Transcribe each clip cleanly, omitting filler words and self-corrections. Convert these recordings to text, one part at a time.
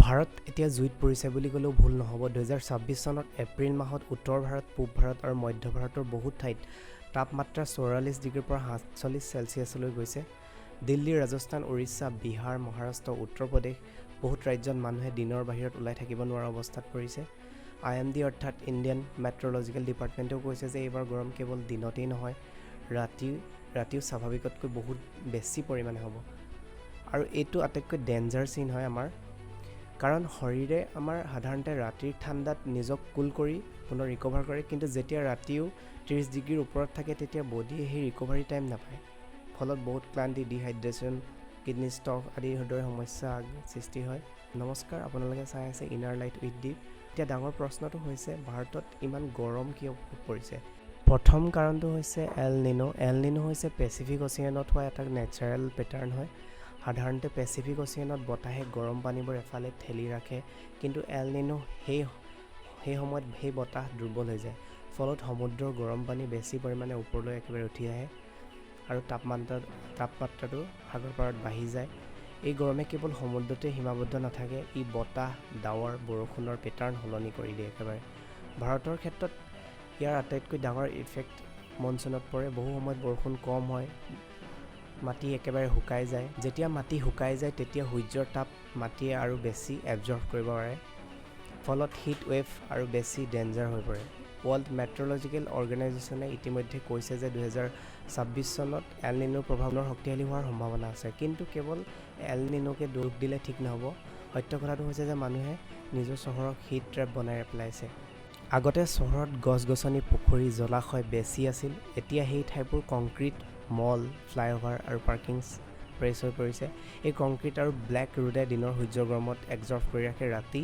ভাৰত এতিয়া জুইত পৰিছে বুলি ক'লেও ভুল নহ'ব। 2026 চনত এপ্ৰিল মাহত উত্তৰ ভাৰত, পূব ভাৰত আৰু মধ্য ভাৰতৰ বহুত ঠাইত তাপমাত্ৰা 44 ডিগ্ৰীৰ পৰা 47 চেলছিয়াছলৈ গৈছে। দিল্লী, ৰাজস্থান, উৰিষ্যা, বিহাৰ, মহাৰাষ্ট্ৰ, উত্তৰ প্ৰদেশ, বহুত ৰাজ্যত মানুহে দিনৰ বাহিৰত ওলাই থাকিব নোৱাৰা অৱস্থাত পৰিছে। আইএমডি অৰ্থাৎ ইণ্ডিয়ান মেট্ৰলজিকেল ডিপাৰ্টমেণ্টেও কৈছে যে এইবাৰ গৰম কেৱল দিনতেই নহয়, ৰাতিও স্বাভাৱিকতকৈ বহুত বেছি পৰিমাণে হ'ব। আৰু এইটো আটাইতকৈ ডেঞ্জাৰ চিন হয় আমাৰ, কাৰণ শৰীৰে আমাৰ সাধাৰণতে ৰাতিৰ ঠাণ্ডাত নিজক কুল কৰি পুনৰ ৰিকভাৰ কৰে। কিন্তু যেতিয়া ৰাতিও 30 ডিগ্ৰীৰ ওপৰত থাকে, তেতিয়া বডিয়ে সেই ৰিকভাৰী টাইম নাপায়। ফলত বহুত ক্লান্তি, ডিহাইড্ৰেশ্যন, কিডনী ষ্ট'ন আদিৰ দৰে সমস্যা সৃষ্টি হয়। নমস্কাৰ, আপোনালোকে চাই আছে ইনাৰ লাইট উইথ দ্বীপ। এতিয়া ডাঙৰ প্ৰশ্নটো হৈছে, ভাৰতত ইমান গৰম কিয় পৰিছে? প্ৰথম কাৰণটো হৈছে এল নিনো। এল নিনো হৈছে পেচিফিক অচিয়ানত হোৱা এটা নেচাৰেল পেটাৰ্ণ হয়। সাধাৰণতে পেচিফিক অচিয়ানত বতাহে গৰম পানীবোৰ এফালে ঠেলি ৰাখে, কিন্তু এল নিনো সেই সময়ত সেই বতাহ দুৰ্বল হৈ যায়। ফলত সমুদ্ৰৰ গৰম পানী বেছি পৰিমাণে ওপৰলৈ একেবাৰে উঠি আহে আৰু তাপমাত্ৰাটো সাগৰ পাৰত বাঢ়ি যায়। এই গৰমে কেৱল সমুদ্ৰতে সীমাবদ্ধ নাথাকে, ই বতাহ, ডাৱৰ, বৰষুণৰ পেটাৰ্ণ সলনি কৰি দিয়ে একেবাৰে। ভাৰতৰ ক্ষেত্ৰত ইয়াৰ আটাইতকৈ ডাঙৰ ইফেক্ট মনচুনত পৰে। বহু সময়ত বৰষুণ কম হয়, মাটি একেবাৰে শুকাই যায়। যেতিয়া মাটি শুকাই যায়, তেতিয়া সূৰ্যৰ তাপ মাটিয়ে আৰু বেছি এবজৰ্ভ কৰিব পাৰে। ফলত হিট ৱেভ আৰু বেছি ডেঞ্জাৰ হৈ পৰে। ৱৰ্ল্ড মেট্ৰলজিকেল অৰ্গেনাইজেশ্যনে ইতিমধ্যে কৈছে যে 2026 চনত এল নিনোৰ প্ৰভাৱ পুনৰ শক্তিশালী হোৱাৰ সম্ভাৱনা আছে। কিন্তু কেৱল এল নিনোকে দোষ দিলে ঠিক নহ'ব। সত্য কথাটো হৈছে যে মানুহে নিজৰ চহৰক হিট ট্ৰেপ বনাই পেলাইছে। আগতে চহৰত গছ গছনি, পুখুৰী, জলাশয় বেছি আছিল। এতিয়া সেই ঠাইবোৰ কংক্ৰিট, মল, ফ্লাইঅভাৰ আৰু পাৰ্কিং প্লেচ হৈ পৰিছে। এই কংক্ৰিট আৰু ব্লেক ৰোডে দিনৰ সূৰ্যৰ গৰমত এবজৰ্ভ কৰি ৰাখে, ৰাতি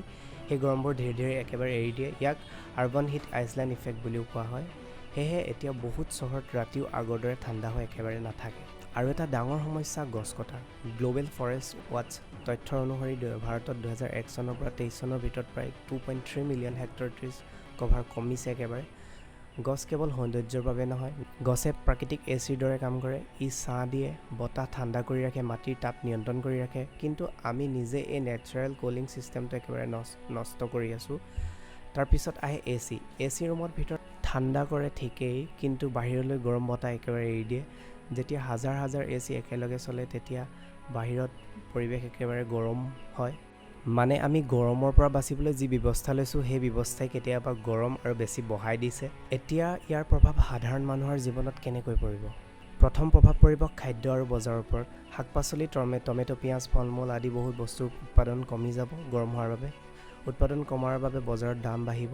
সেই গৰমবোৰ ধীৰে ধীৰে একেবাৰে এৰি দিয়ে। ইয়াক আৰ্বান হিট আইচলেণ্ড ইফেক্ট বুলিও কোৱা হয়। সেয়েহে এতিয়া বহুত চহৰত ৰাতিও আগৰ দৰে ঠাণ্ডা হৈ একেবাৰে নাথাকে। আৰু এটা ডাঙৰ সমস্যা গছ কটা। গ্ল'বেল ফৰেষ্ট ৱাটছ তথ্যৰ অনুসৰি ভাৰতত 2001 চনৰ পৰা 23 চনৰ ভিতৰত প্ৰায় 2.3 million hectare trees cover কমিছে একেবাৰে। গছ কেৱল সৌন্দৰ্যৰ বাবে নহয়, গছে প্ৰাকৃতিক এচিৰ দৰে কাম কৰে। ই ছাঁ দিয়ে, বতাহ ঠাণ্ডা কৰি ৰাখে, মাটিৰ তাপ নিয়ন্ত্ৰণ কৰি ৰাখে। কিন্তু আমি নিজে এই নেচাৰেল কুলিং ছিষ্টেমটো একেবাৰে নষ্ট কৰি আছোঁ। তাৰপিছত আহে এচি। এচি ৰুমৰ ভিতৰত ঠাণ্ডা কৰে ঠিকেই, কিন্তু বাহিৰলৈ গৰম বতাহ একেবাৰে এৰি দিয়ে। যেতিয়া হাজাৰ হাজাৰ এচি একেলগে চলে, তেতিয়া বাহিৰত পৰিৱেশ একেবাৰে গৰম হয়। মানে আমি গৰমৰ পৰা বাচিবলৈ যি ব্যৱস্থা লৈছোঁ, সেই ব্যৱস্থাই কেতিয়াবা গৰম আৰু বেছি বঢ়াই দিছে। এতিয়া ইয়াৰ প্ৰভাৱ সাধাৰণ মানুহৰ জীৱনত কেনেকৈ পৰিব? প্ৰথম প্ৰভাৱ পৰিব খাদ্য আৰু বজাৰৰ ওপৰত। শাক পাচলি, টমেট', পিঁয়াজ, ফল মূল আদি বহুত বস্তুৰ উৎপাদন কমি যাব গৰম হোৱাৰ বাবে। উৎপাদন কমাৰ বাবে বজাৰত দাম বাঢ়িব।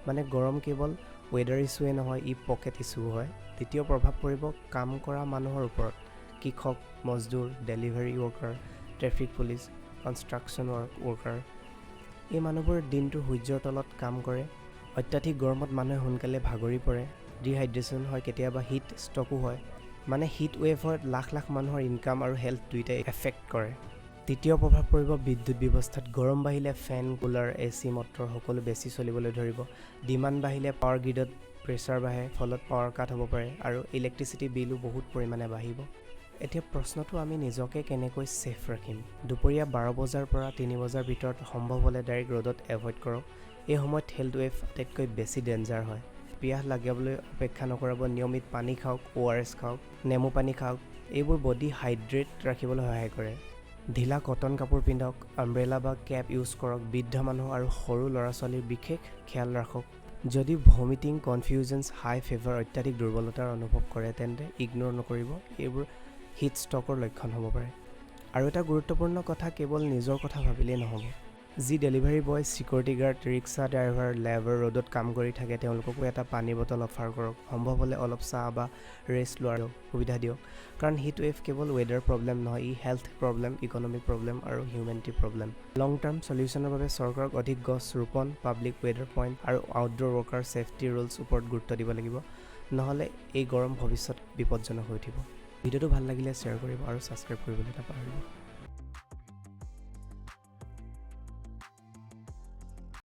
মানে গৰম কেৱল ৱেডাৰ ইছ্যুৱে নহয়, ই পকেট ইছ্যু হয়। দ্বিতীয় প্ৰভাৱ পৰিব কাম কৰা মানুহৰ ওপৰত। কৃষক, মজদুৰ, delivery worker, traffic police, construction worker, এই মানুহবোৰ দিনটো সূৰ্যৰ তলত কাম কৰে। অত্যাধিক গৰমত মানুহে সোনকালে ভাগৰি পৰে, ডিহাইড্ৰেশ্যন হয়, কেতিয়াবা হিট ষ্ট্ৰকো হয়। মানে হিট ৱেভত লাখ লাখ মানুহৰ ইনকাম আৰু হেল্থ দুয়োটাই এফেক্ট কৰে। তৃতীয় প্ৰভাৱ পৰিব বিদ্যুৎ ব্যৱস্থাত। গৰম বাঢ়িলে ফেন, কুলাৰ, এচি, মটৰ সকলো বেছি চলিবলৈ ধৰিব। ডিমাণ্ড বাঢ়িলে পাৱাৰ গ্ৰীডত প্ৰেছাৰ বাঢ়ে, ফলত পাৱাৰ কাট হ'ব পাৰে আৰু ইলেক্ট্ৰিচিটি বিলো বহুত পৰিমাণে বাঢ়িব। এতিয়া প্ৰশ্নটো, আমি নিজকে কেনেকৈ ছেফ ৰাখিম? দুপৰীয়া 12 বজাৰ পৰা 3 বজাৰ ভিতৰত সম্ভৱ হ'লে ডাইৰেক্ট ৰ'দত এভইড কৰক। এই সময়ত হিট ৱেভ আটাইতকৈ বেছি ডেঞ্জাৰ হয়। পিয়াহ লাগিবলৈ অপেক্ষা নকৰাব। নিয়মিত পানী খাওক, অ'আৰএছ খাওক, নেমু পানী খাওক। এইবোৰ বডি হাইড্ৰেট ৰাখিবলৈ সহায় কৰে। ঢিলা কটন কাপোৰ পিন্ধক, আমব্ৰেলা বা কেপ ইউজ কৰক। বৃদ্ধ মানুহ আৰু সৰু ল'ৰা ছোৱালীৰ বিশেষ খেয়াল ৰাখক। যদি ভমিটিং, কনফিউজনছ, হাই ফিভাৰ, অত্যাধিক দুৰ্বলতাৰ অনুভৱ কৰে, তেন্তে ইগন'ৰ নকৰিব। এইবোৰ হিট ষ্ট্ৰকৰ লক্ষণ হ'ব পাৰে। আৰু এটা গুৰুত্বপূৰ্ণ কথা, কেৱল নিজৰ কথা ভাবিলেই নহ'ব। যি delivery boy, security guard, rickshaw driver, labour ৰ'দত কাম কৰি থাকে, তেওঁলোককো এটা পানী বটল অফাৰ কৰক। সম্ভৱ হ'লে অলপ ছাঁ বা ৰেষ্ট লোৱাৰ সুবিধা দিয়ক। কাৰণ হিট ৱেভ কেৱল ৱেডাৰ প্ৰব্লেম নহয়, ই হেল্থ প্ৰব্লেম, ইকনমিক প্ৰব্লেম আৰু হিউমেনিটি প্ৰব্লেম। লং টাৰ্ম চলিউশ্যনৰ বাবে চৰকাৰক অধিক গছ ৰোপণ, পাব্লিক ৱেডাৰ পইণ্ট আৰু আউটড'ৰ ৱৰ্কাৰ ছেফটি ৰুলছ ওপৰত গুৰুত্ব দিব লাগিব। নহ'লে এই গৰম ভৱিষ্যত বিপদজনক হৈ উঠিব। ভিডিঅ'টো ভাল লাগিলে শ্বেয়াৰ কৰিব আৰু ছাবস্ক্ৰাইব কৰিবলৈ নাপাহৰিব।